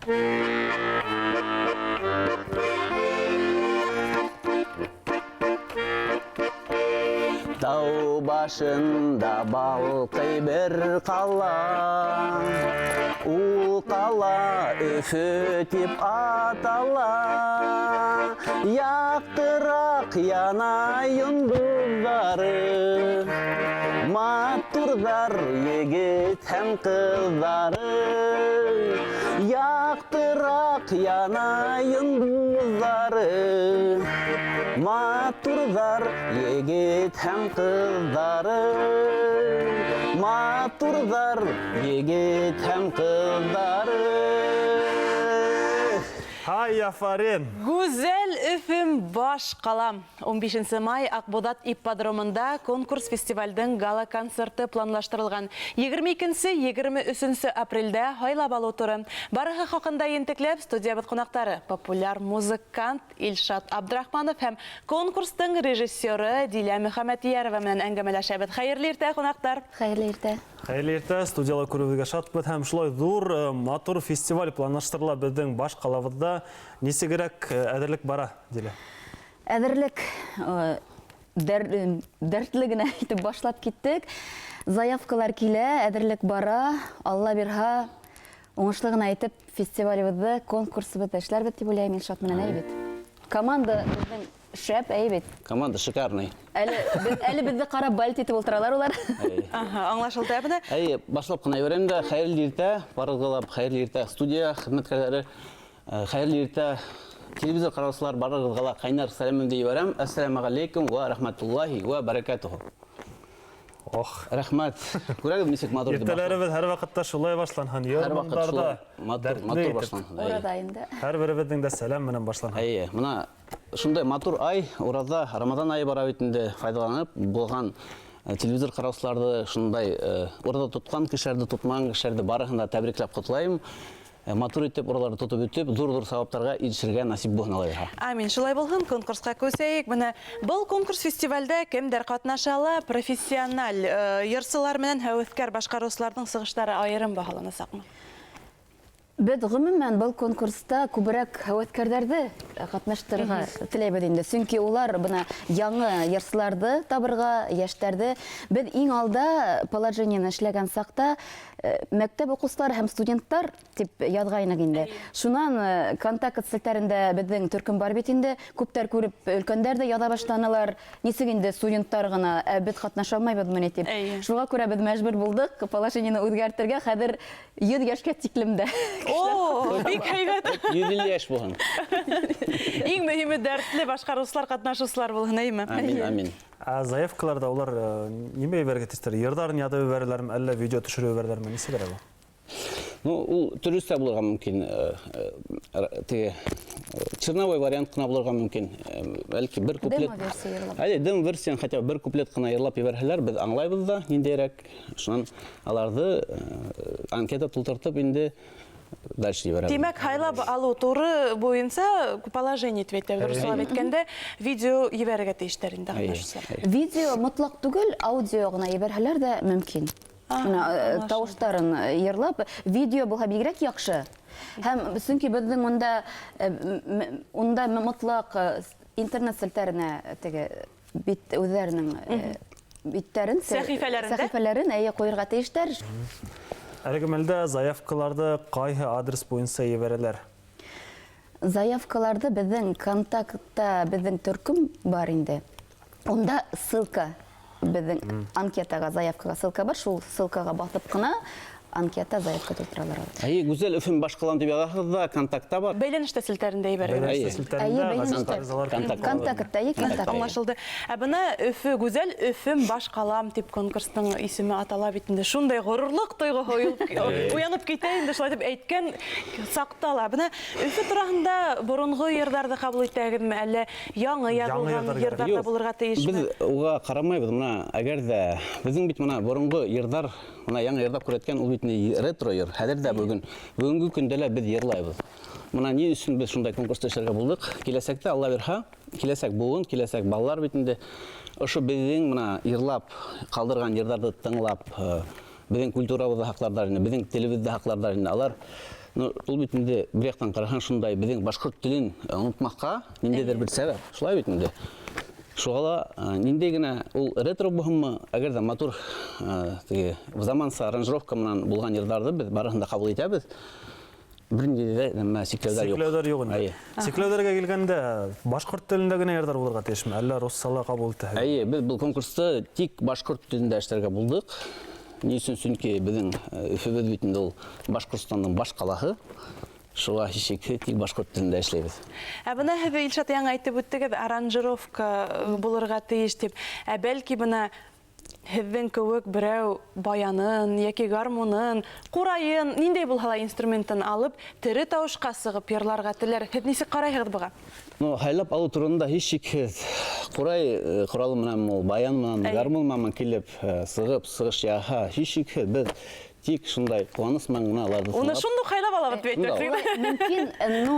Тау башында балҡый бер ҡала, Ул ҡала Өфө тип атала. Яҡтыраҡ яна йондоҙҙары, Матурҙар егет һәм ҡыҙҙары. Яҡтыраҡ яна йондоҙҙары, Матурҙар егет һәм ҡыҙҙары. Матурҙар егет һәм ҡыҙҙары. Һай, афарин! Гүзәл Өфөм баш ҡалам. 15 май Аҡбуҙат ипподромында конкурс-фестивалдең гала-концерты планлаштырылған. 22-23 апрелдә һайлап алыу туры. Барыһы хаҡында ентекләп студиябыҙ ҡунаҡтары, популяр музыкант Илшат Абдрахманов һәм конкурстың режиссеры Дилә Мөхәммәтйәрова менән әңгәмәләшәбеҙ. Хәйерле иртә, ҡунаҡтар! Хәйерле иртә! Хәйерле иртә, студияла күреүебеҙгә шатбыҙ һәм шулай ҙур э, матур фестиваль планлаштырыла беҙҙең баш ҡалабыҙҙа. Нисегерәк э, әҙерлек бара, Дилә? Әҙерлек э, дәр, дәртле генә итеп башлап киттек. Заявкалар килә, әҙерлек бара. Алла бирһа, уңышлы гына итеп фестивалебеҙҙе, конкурсыбыҙҙы эшләрбеҙ дип уйлайым Илшат менән, әй бит. Команда беҙҙең шәп, әй бит. Команда шикарный. Әле, беҙ, әле беҙҙе ҡарап бальт итеп ултыралар улар. Аһа, аңлашылды. Ә бына Әй, башлап ҡына ебәрәм дә, хәйерле иртә, барығыҙға ла хәйерле иртә студия хеҙмәткәрҙәре, хәйерле иртә телевизор ҡараусылар, барығыҙға ла ҡайнар сәләмемде ебәрәм. Әссәләмәғәләйкүм вә рәхмәтуллаһи вә бәрәкәтүһү. Ох. Рәхмәт. Күрәгеҙ, нисек матур итеп Иртәләребеҙ һәр ваҡытта шулай башланһын. Һәр ваҡыт Йыр-моңдарҙа шулай матур, дәртле матур итеп. башланһын. Әйе. Ураҙа инде. Һәр беребеҙҙең дә сәләм менән башланһын. Әйе, мына шундай матур ай, ураҙа, Рамаҙан айы бара бит инде, файҙаланып булған телевизор ҡараусыларҙы, шундай ураҙа тотҡан кешеләрҙе, тотмаған кешеләрҙе барыһын да тәбрикләп ҡотлайым. Матур итеп ураларҙы тотоп үтеп, ҙур-ҙур сауаптарға ирешергә насип булһын Алла бирһә. Амин. Шулай булһын, конкурсҡа күсәйек. Бына был конкурс-фестивальдә кемдәр ҡатнаша ала? Профессиональ йырсылар менән һәүәҫкәр башҡарыусыларҙың сығыштары айырым баһаланасаҡмы? Беҙ ғөмүмән был конкурста күберәк һәүәҫкәрҙәрҙе ҡатнаштырырға теләйбеҙ инде. Сөнки улар бына яңы йырсыларҙы табырға, йәштәрҙе. Беҙ иң алда положениены эшләгән саҡта мәктәп уҡыусылары һәм студенттар тип яҙғайныҡ инде. Шунан контакт селтәрендә беҙҙең төркөм бар бит инде. Күптәр күреп, өлкәндәр ҙә яҙа башланылар. Нисек инде студенттар ғына, ә беҙ ҡатнаша алмайбыҙмы ни тип. Шуға күрә беҙ мәжбүр булдыҡ положениены үҙгәртергә. Хәҙер 100 йәшкә тиклем дә. О, бик һәйбәт. 150 йәш булһын. Иң мөһиме дәртле башҡарыусылар, ҡатнашыусылар булһын, әйме? Амин, амин. Ә заявкаларҙа улар нимә ебәрергә тейештәр? Йырҙарын яҙып ебәрәләрме, әллә видео төшөрөп ебәрәләрме? Нисегерәк ул? Ну, ул төрлөсә булырға мөмкин. Теге черновой вариант ҡына булырға мөмкин. Бәлки бер куплет. Демо-версия йырлап. Әле демо-версияны хотя бы бер куплет ҡына йырлап ебәрһәләр, беҙ аңлайбыҙ ҙа ниндәйерәк. Шунан аларҙы анкета тултыртып инде дальше ебәрәбеҙ. Тимәк, һайлап алыу туры буйынса положение тип әйтәбеҙ, руслап әйткәндә, видео ебәрергә тейештәр инде ҡатнашыусылар. Видео мотлаҡ түгел, аудио ғына ебәрһәләр ҙә мөмкин. Бына, тауыштарын йырлап, видео булһа бигерәк яҡшы. Һәм сөнки беҙҙең унда мотлаҡ интернет селтәренә теге бит үҙҙәренең биттәрен, Сәхифәләрендә? сәхифәләрен әйе ҡуйырға тейештәр. Әлеге мәлдә заявкаларҙы ҡайһы адрес буйынса ебәрәләр? Заявкаларҙы беҙҙең контактта беҙҙең төркөм бар инде. Унда ссылка беҙҙең анкетаға, заявкаға ссылка бар, шул ссылкаға баҫып ҡына анкета, заявка тултыралар. Әйе, Гүзәл Өфөм баш ҡалам тип яҙаһығыҙ ҙа, контактта бар. Бәйләнештә селтәрендә ебәрәләр. Бәйләнештә Әйе. селтәрендә Әйе, бәйләнештә. ғазиз ғаризалар Контакт. Контактта, әйе, контакт. Аңлашылды. Ә бына Өфө Гүзәл Өфөм баш ҡалам тип конкурстың исеме атала бит инде. Шундай ғорурлыҡ тойғоһо уянып китә инде, шулай тип әйткән саҡта ла. Бына Өфө тураһында боронғо йырҙарҙы ҡабул итәгеҙме, әллә яңы яҙылған йырҙар йырҙар ҙа Юҡ. булырға тейешме? Беҙ уға ҡарамайбыҙ. Бына әгәр ҙә беҙҙең бит бына боронғо йырҙар, бына яңы йырҙар күрһәткән, ул бит инде ретро йыр. Хәҙер ҙә бөгөнгө көндә лә беҙ йырлайбыҙ. Бына ни өсөн беҙ шундай конкурста эшләргә булдыҡ? Киләсәктә, Алла бирһә, киләсәк быуын, киләсәк балалар бит инде ошо беҙҙең бына йырлап ҡалдырған йырҙарҙы тыңлап, беҙҙең культурабыҙҙы һаҡларҙар инде, беҙҙең телебеҙҙе һаҡларҙар инде. Алар Ну, ул бит инде бер яҡтан ҡараһаң, шундай беҙҙең башҡорт телен онотмаҫҡа ниндәйҙер бер сәбәп. Шулай бит инде. Шуға ла ниндәй генә ул ретро булһынмы, әгәр ҙә матур теге заманса аранжировка менән булған йырҙарҙы беҙ барыһын да ҡабул итәбеҙ. Бер ниндәй ҙә нәмә сикләүҙәр юҡ. Сикләүҙәр юҡ инде. Әйе. Сикләүҙәргә килгәндә, башҡорт телендә генә йырҙар булырға тейешме, әллә русса ла ҡабул итәһегеҙ? Әйе, беҙ был конкурсты тик башҡорт телендә эшләргә булдыҡ. Ни өсөн? Сөнки беҙҙең Өфөбөҙ бит инде ул Башҡортостандың баш ҡалаһы. Шуға һис шикһеҙ тик башҡорт телендә эшләйбеҙ. Ә бына һеҙ, Илшат, яңы әйтеп үттегеҙ, аранжировка булырға тейеш тип. Ә бәлки бына һеҙҙең кеүек берәү баянын йәки гармунын, ҡурайын, ниндәй булһа ла инструментын алып, тере тауышҡа сығып йырларға теләр. Һеҙ нисек ҡарайһығыҙ быға? Ну, һайлап алыу турында һис шикһеҙ ҡурай ҡоралы менән ул, баян менән, гармун менән килеп сығып, сығыш яһа, һис шикһеҙ беҙ тик шундай ҡыуаныс менән генә уларҙы Уны тыңлап. шундуҡ һайлап алабыҙ тип әйтәһегеҙ. Мөмкин, ну,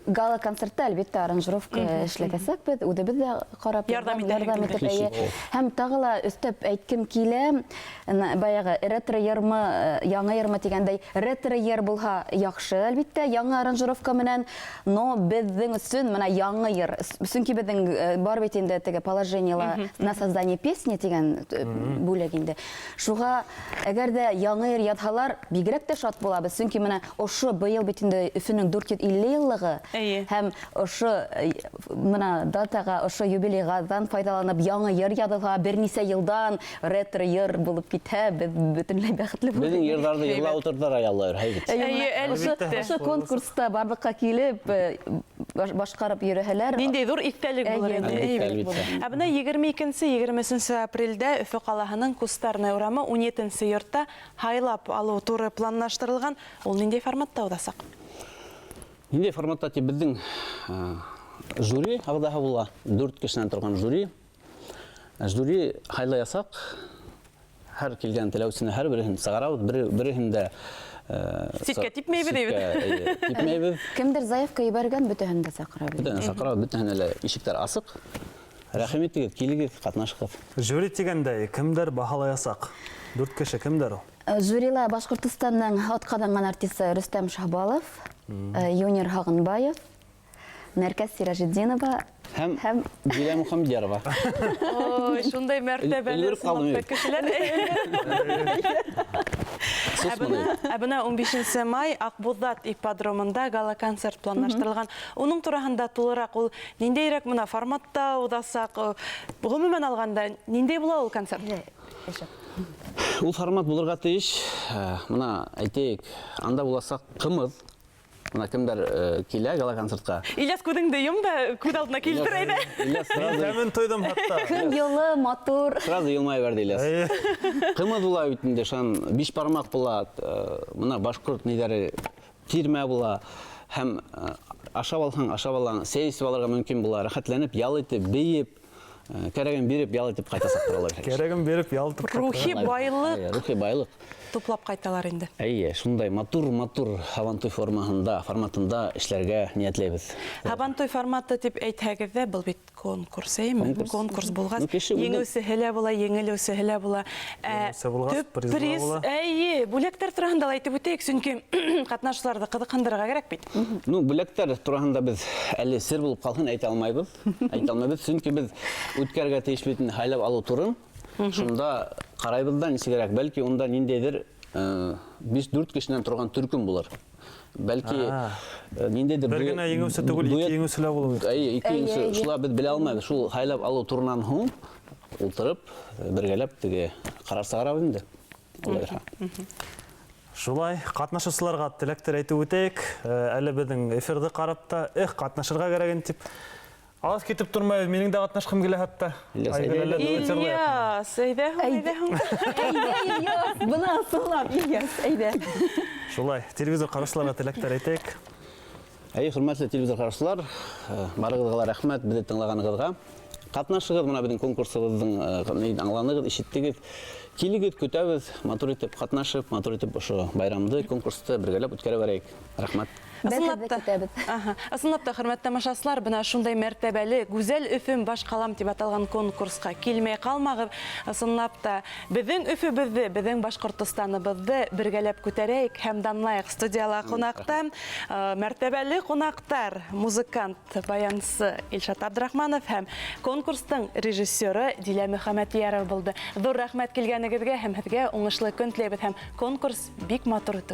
гала-концертта, әлбиттә, аранжировка эшләтәсәкбеҙ, үҙебеҙ ҙә ҡарап Ярҙам итәһегеҙ ярҙам инде. итеп, әйе. Һәм тағы ла өҫтәп әйткем килә, баяғы ретро йырмы, яңы йырмы тигәндәй, ретро йыр булһа яҡшы, әлбиттә, яңы аранжировка менән, но беҙҙең өсөн бына яңы йыр, сөнки беҙҙең бар бит инде теге положениела на создание песни тигән бүлек инде. Шуға әгәр ҙә яңы йыр яҙһалар, бигерәк тә шат булабыҙ, сөнки бына ошо быйыл бит инде Өфөнөң 450 йыллығы. Һәм ошо бына датаға, ошо юбилейғаҙан файҙаланып яңы йыр яҙылһа, бер нисә йылдан ретро йыр булып китһә, беҙ бөтөнләй бәхетле булыр. Беҙҙең йырҙарҙы йырлап ултырҙар аяллар, һәйбәт. Эйе, Эйе, әлбиттә. ошо конкурста барлыҡҡа килеп, башҡарып йөрөһәләр. Ниндәй ҙур иҫтәлек булыр Эйе, инде. Әлбиттә, әлбиттә. Ә бына 22-нсе, 23-нсе апрелдә Өфө ҡалаһының Кустарная урамы 17-нсе йортта һайлап алыу туры планлаштырылған. Ул ниндәй форматта уҙасаҡ? Ниндәй форматта тип беҙҙең жюри ағзаһы була, 4 кешенән торған жюри. Жюри һайлаясаҡ. Һәр килгән теләүсене һәр береһен сығарабыҙ, береһен дә, Ситкә типмәйбеҙ, ситкә, әйбәт. әйе, типмәйбеҙ. Кемдер заявка ебәргән, бөтәһен дә саҡырабыҙ. Бөтәһен дә саҡырабыҙ, бөтәһенә лә ишектәр асыҡ. Рәхим итегеҙ, килегеҙ, ҡатнашығыҙ. Жюри тигәндәй, кемдәр баһалаясаҡ? 4 кеше кемдәр ул? Жюрила Башҡортостандың атҡаҙанған артисы Рөстәм Шаһбалов, Юнир Һағынбаев, Нәркәс Сиражетдинова һәм һәм Дилә Мөхәммәдьярова. Ой, шундай мәртәбәле Өлгөрөп ҡалдым сынлап та мин. кешеләр. Сус Ә бына 15 май Аҡбуҙат ипподромында гала-концерт планлаштырылған. Уның тураһында тулыраҡ ул ниндәйерәк бына форматта уҙасаҡ, ғөмүмән алғанда ниндәй була ул концерт? Ул формат булырға тейеш. Бына әйтәйек, анда буласаҡ ҡымыҙ. Бына кемдәр килә гала-концертҡа? Ильяс, күҙеңде йом да күҙ алдына килтер әйҙә. Ильяс сразу Тәмен тойҙом хатта. Көн йылы, матур. Сразу йылмая бәрҙе Ильяс. Эйе. Ҡымыҙ була бит инде, шунан биш бармаҡ була, бына башҡорт ниҙәре тирмә була. Һәм ашап алһаң, ашап алаң, сәй эсеп алырға мөмкин була, рәхәтләнеп, ял итеп, бейеп, кәрәген биреп, ял итеп ҡайтасаҡтар улар. Кәрәген биреп, ял итеп ҡайталар. Рухи байлыҡ. Эйе, рухи байлыҡ. Туплап ҡайталар инде. Эйе, шундай матур-матур һабантуй форматында эшләргә ниәтләйбеҙ. Һабантуй форматы тип әйтһәгеҙ ҙә, был бит конкурс, әйеме? Конкурс. Конкурс булғас, Ну, кеше үҙе еңеүсеһе лә була, еңелеүсеһе лә була. Еңеүсе булғас, Төп призы ла приз, була. эйе, бүләктәр тураһында ла әйтеп үтәйек, сөнки ҡатнашыусыларҙы ҡыҙыҡһындырырға кәрәк бит. Ну, бүләктәр тураһында беҙ әле сер булып ҡалһын әйтә алмайбыҙ. Әйтә алмайбыҙ, сөнки беҙ үткәрергә тейеш бит инде һайлап алыу турын. Шунда ҡарайбыҙ ҙа нисегерәк, бәлки унда ниндәйҙер биш-дүрт кешенән торған төркөм булыр. Бәлки, ниндәйҙер Бер генә еңеүсе түгел, ике дуэт еңеүсе лә булыр. Эйе, ике Эйе, еңеүсе. эйе. Шулар беҙ белә алмайбыҙ. Шул һайлап алыу турынан һуң ултырып, бергәләп теге ҡарар сығарабыҙ инде. Улай бирһә. Шулай, ҡатнашыусыларға теләктәр әйтеп үтәйек. Әле беҙҙең эфирҙы ҡарап та, эх, ҡатнашырға кәрәк инде тип. Алыҫ китеп тормай, минең дә ҡатнашҡым килә хатта. Ильяс, Айгөл әйҙә. әле дуэт йырлай. Ильяс, әйҙә һуң, Әйҙә. әйҙә һуң. Әйҙә, Ильяс, бына ысынлап, Ильяс, әйҙә. Шулай, телевизор ҡараусыларға теләктәр әйтәйек. Әй, хөрмәтле телевизор ҡараусылар, барығыҙға ла рәхмәт беҙҙе тыңлағанығыҙға. Ҡатнашығыҙ, бына беҙҙең конкурсыбыҙҙың, ни аңланығыҙ, ишеттегеҙ. Килегеҙ, көтәбеҙ, матур итеп ҡатнашып, матур итеп ошо байрамды, конкурсты бергәләп үткәрә барайыҡ. Рәхмәт. Беҙ Ысынлап һеҙҙе та. көтәбеҙ. Аһа. Ысынлап та, хөрмәтле тамашасылар, бына шундай мәртәбәле Гүзәл Өфөм баш ҡалам тип аталған конкурсҡа килмәй ҡалмағыҙ. Ысынлап та, беҙҙең Өфөбөҙҙө, беҙҙең Башҡортостаныбыҙҙы бергәләп күтәрәйек һәм данлайыҡ. Студияла ҡунаҡта мәртәбәле ҡунаҡтар, музыкант, баянсы Илшат Абдрахманов һәм конкурстың режиссеры Дилә Мөхәмәтйәрова булды. Ҙур рәхмәт килгәнегеҙгә һәм һеҙгә уңышлы көн теләйбеҙ һәм конкурс бик матур үтеүен.